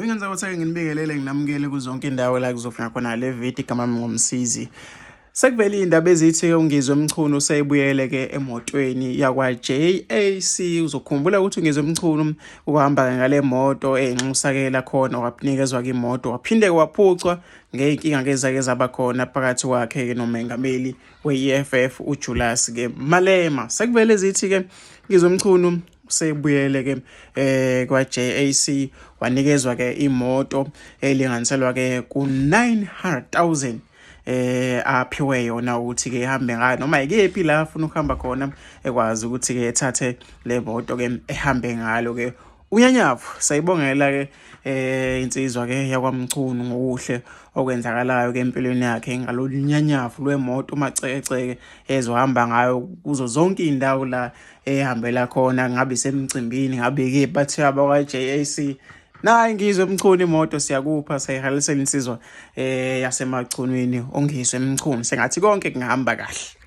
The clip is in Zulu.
Uyingenza ukuthi ake nginibingelele nginamukele kuzonke indawo la kuzofika khona le video igama lami ngomsizi. Sekuvele iy'ndaba ezithi-ke uNgizwe Mchunu usebuyele-ke emotweni yakwa-JAC. Uzokhumbula ukuthi uNgizwe Mchunu ukuhamba-ke ngale moto enxusakela khona wanikezwa-ke imoto waphinde-ke waphucwa ngey'nkinga-ke ezake zaba khona phakathi kwakhe-ke nomengameli we-EFF uJulius-ke Malema. Sekuvele ezithi-ke Ngizwe Mchunu usebuyele ke kwa JAC wanikezwa ke imoto elinganiselwa ke ku 900,000 aphiwe yona ukuthi ke ihambe ngayo noma ikephi la afuna ukuhamba khona ekwazi ukuthi ke ethathe le moto ke ehambe ngalo ke unyanyavu. Sayibongela ke insizwa ke yakwaMchunu ngokuhle okwenzakalayo ke empilweni yakhe ngalolu nyanyavu lwemoto umacekeceke ezohamba ngayo kuzo zonke iy'ndawo la ehambela khona, ngabe isemcimbini ngabe kephi. Bathiwa abakwa-JAC nayi Ngizwe Mchunu imoto siyakupha, sayihalisela insizwa yaseMachunwini uNgizwe Mchunu, sengathi konke kungahamba kahle.